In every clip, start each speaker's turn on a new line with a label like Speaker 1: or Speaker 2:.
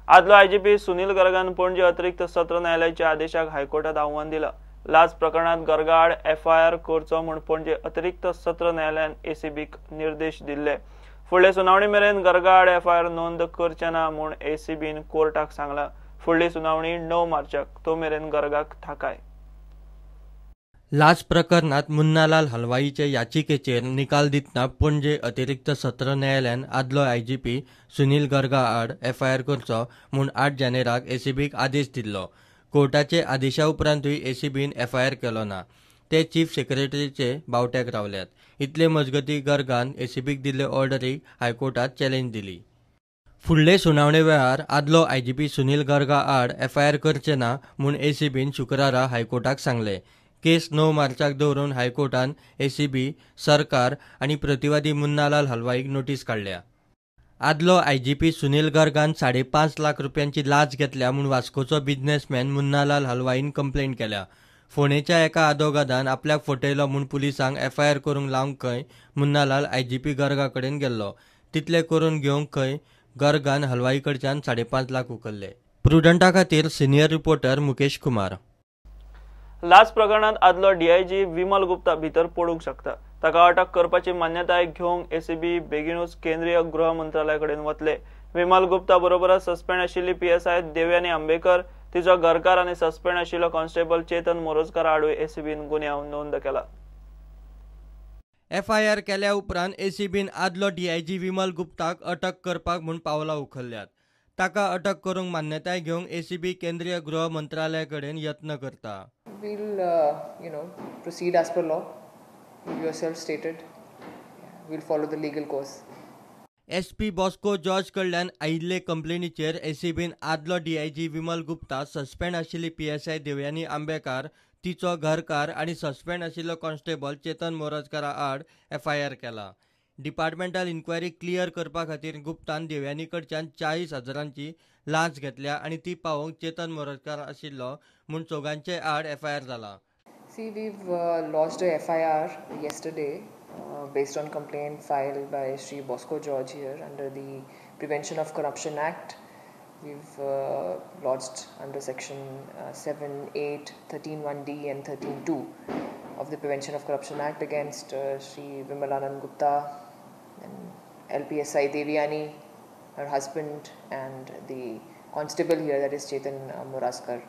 Speaker 1: आदलो आयजीपी सुनील गर्गान पणजे अतिरिक्त सत्र न्यायालयाच्या आदेशाक हायकोर्टात आव्हान दिला. लाच प्रकरणात गर्गा आड एफआयआर करचो म्हूण पणजे अतिरिक्त सत्र न्यायालयान एसीबीक निर्देश दिल्ले. फुडले सुनावणी मेरेन गर्गा आड एफआयआर नोंद करचे ना म्हूण एसीबीन कोर्टाक सांगला. फुडली सुनावणी 9 मार्चाक, तो मेरेन गर्गाक थाकाय.
Speaker 2: लाच प्रकरणात मुन्नालाल हलवाईचे याचिकेचेर निकाल दितना पणजे अतिरिक्त सत्र न्यायालयान आदलो आयजीपी सुनील गर्गा आड एफआयआर करचो म्हूण 8 जानेराक एसीबीक आदेश दिल्लो. कोर्टाचे आदेशा उपरांतूय एसीबीन एफआयआर केलो ना. ते चीफ सेक्रेटरीचे बावट्याक रावल्यात. इतले मजगती गर्गान एसीबीक दिल्ले ऑर्डरीक हायकोर्टात चॅलेंज दिली. फुडले सुनावणे वेळार आदलो आयजीपी सुनील गर्गा आड एफआयआर करचे ना म्हूण एसीबीन शुक्रारा हायकोर्टाक सांगले. केस 9 मार्चाक दवरून हायकोर्टान एसीबी, सरकार आनी प्रतिवादी मुन्नालाल हलवाईक नोटीस काडल्या. आदलो आयजीपी सुनील गर्गान 5.5 लाख रुपयांची लाच घेतल्या म्हूण वास्कोचो बिजनेसमॅन मुन्नालाल हलवाईन कंप्लेन केल्या. फोंडेच्या एका आदोगादान आपल्याक फटयलो म्हूण पुलिसांक एफआयआर करूंक लावंक खंय मुन्नालाल आयजीपी गर्गा कडेन गेल्लो. तितले करून घेवंक खंय गर्गान हलवाई कडच्यान 5.5 लाख उखल्ले. प्रुडंटा खातीर सिनियर रिपोर्टर मुकेश कुमार.
Speaker 1: लाच प्रकरणात आदलो डीआयजी विमल गुप्ता भितर पडूंक शकता. ताका अटक करपाची मान्यताय घेवंक एसीबी बेगीनूच केंद्रीय गृह मंत्रालया कडेन वतले. विमल गुप्ता बरोबरच सस्पेंड आशिल्ली पीएसआय देवयानी आंबेकर, तिचो घरकार आनी सस्पेंड आशिल्लो कॉन्स्टेबल चेतन मोरजकर आडूय एसीबीन गुन्यांव नोंद केला.
Speaker 2: एफआयआर केल्या उपरांत एसीबीन आदलो डीआयजी विमल गुप्ताक अटक करपाक म्हूण पावलां उखल्ल्यात. ताका अटक करूंक मान्यताय घेवंक एसीबी केंद्रीय गृह मंत्रालया कडेन यत्न करता.
Speaker 3: We'll proceed as per law. You yourself stated. We'll follow the legal course.
Speaker 2: SP Bosco George कडल्यान आयिल्ले कंप्लेनीचेर एसीबीन आदलो डीआयजी विमल गुप्ता, सस्पेंड आशिल्ली पीएसआय देवयानी आंबेकार, तिचो घरकार आनी सस्पेंड आशिल्लो कॉन्स्टेबल चेतन मोरजकरा आड एफआयआर केला. डिपार्टमेंटल इन्क्वायरी क्लियर करपा खातीर गुप्तान देवयानी कडच्यान 40 हजारांची लांच घेतल्या आनी ती पावोवंक चेतन मोरजकार आशिल्लो म्हूण चौगांचे आड एफआयआर जाला.
Speaker 3: See, we've lodged a FIR yesterday based on complaint filed by Shri Bosco George here under the Prevention of Corruption Act. We've lodged under section 7, 8, 13(1)(d) and 13(2) of the Prevention of Corruption Act against Shri Vimalanand Gupta and LPSI Devyani, her husband, and the constable here, that is Chetan Moraskar.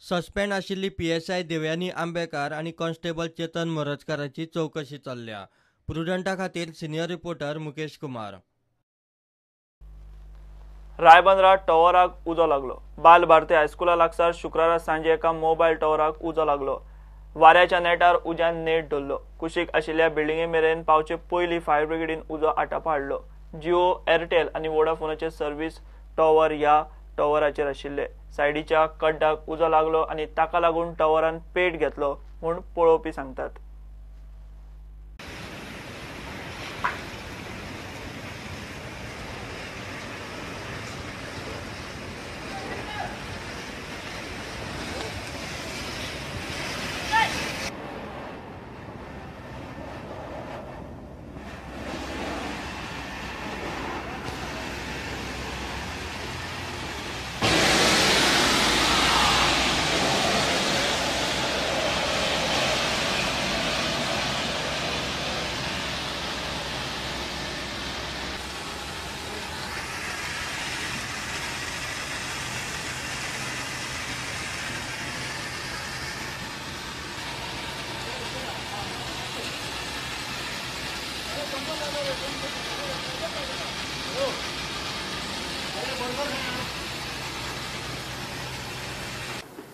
Speaker 2: Suspend आशिल्ली PSI Devayani Ambekar आनी constable Chetan मोरजकाराची चौकशी चल्ल्या. प्रुडंटा खातीर senior reporter Mukesh Kumar.
Speaker 1: रायबंदरा टॉवराक उजो लागलो. बाल भारती हायस्कुला लागसार शुक्रारा सांजे एका मोबायल टॉवराक उजो लागलो. वाऱ्याच्या नेटार उज्यान नेट धरलो. कुशीक आशिल्ल्या बिल्डिंगे मेरेन पावचे पयलीं फायर ब्रिगेडीन उजो आटापा हाडलो. जिओ, एअरटेल आनी वोडाफोनाचे सर्व्हिस टॉवर ह्या टॉवराचेर आशिल्ले. सायडीच्या कड्डाक उजो लागलो आनी ताका लागून टॉवरान पेट घेतलो म्हूण पळोवपी सांगतात.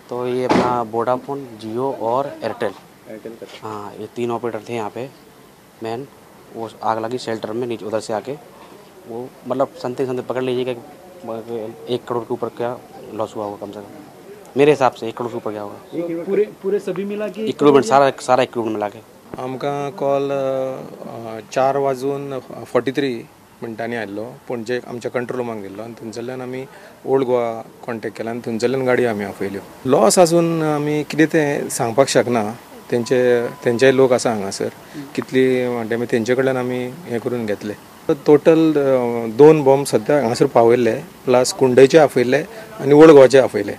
Speaker 4: तो ये अपना वोडाफोन, जियो और एयरटेल, हाँ ये 3 ऑपरेटर थे यहाँ पे मैन। वो आग लगी शेल्टर में नीचे, उधर से आके वो मतलब संते संते पकड़ लीजिएगा 1 करोड़ के ऊपर क्या लॉस हुआ होगा, कम से कम मेरे हिसाब से 1 करोड़ के ऊपर क्या होगा।
Speaker 5: पूरे पूरे सभी मिला के
Speaker 4: इक्विपमेंट, सारा सारा इक्विपमेंट मिला के।
Speaker 6: आमकां कॉल 4 वाजून 43 मिनटांनी आयिल्लो पणजे आमच्या कंट्रोल रुमाक दिल्लो आनी थंयसरल्यान आमी ओल्ड गोवा कॉन्टेक्ट केला आनी थंयसरल्यान गाडी आमी आपयल्यो. लॉस आजून आमी कितें तें सांगपाक शकना. तेंचे लोक आसा हांगासर, कितली म्हणटा आमी तेंचे कडल्यान आमी हें करून घेतले. टोटल 2 बॉम्ब सद्या हांगासर पावयल्ले, प्लस कुंडयचे आपयल्ले आनी ओल्ड गोवाचे आपयले,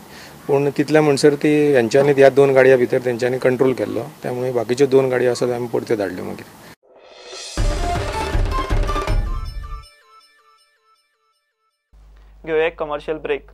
Speaker 6: पूण तितल्या म्हणसर ती हेंच्यांनी ह्या 2 गाडयां भितर तेंच्यांनी कंट्रोल केल्लो, त्यामुळे बाकीच्यो 2 गाडयो आसा त्यो आमी परत्यो धाडल्यो मागीर.
Speaker 1: घेवया एक कमर्शियल ब्रेक.